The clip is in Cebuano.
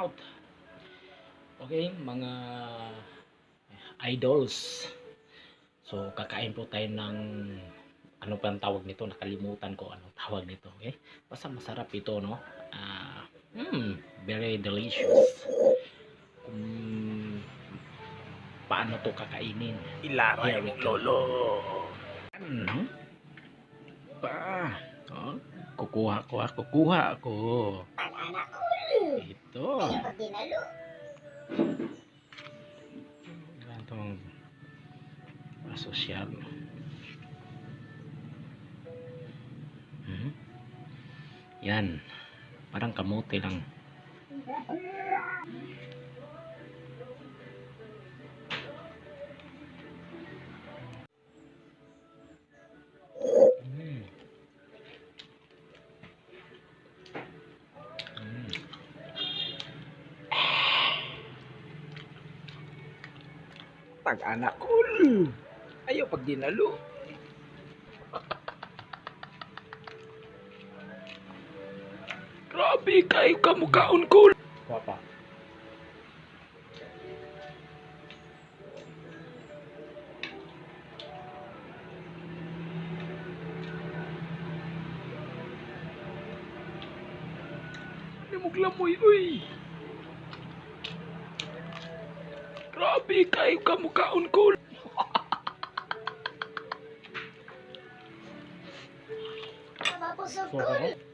Out. Okay, mga idols. So, kakain po tayo ng ano pa ang tawag nito? Nakalimutan ko anong tawag nito. Okay? Basta masarap ito, no? Very delicious. Kung paano to kakainin? Ilara Here we yung go. lolo. Ano? Pa. Oh, kukuha ko, kukuha ako. Anak ko. Ito. Ayaw pag dinalo. Itong asosyal. Yan. Parang kamote lang. Tag-anak ko. Ayaw pag dinalo. Grabe kayo kamukaon ko. Guwapa. Namuglamoy, uy. Grabe kayo kamukaon ko. Mapusog So, ko.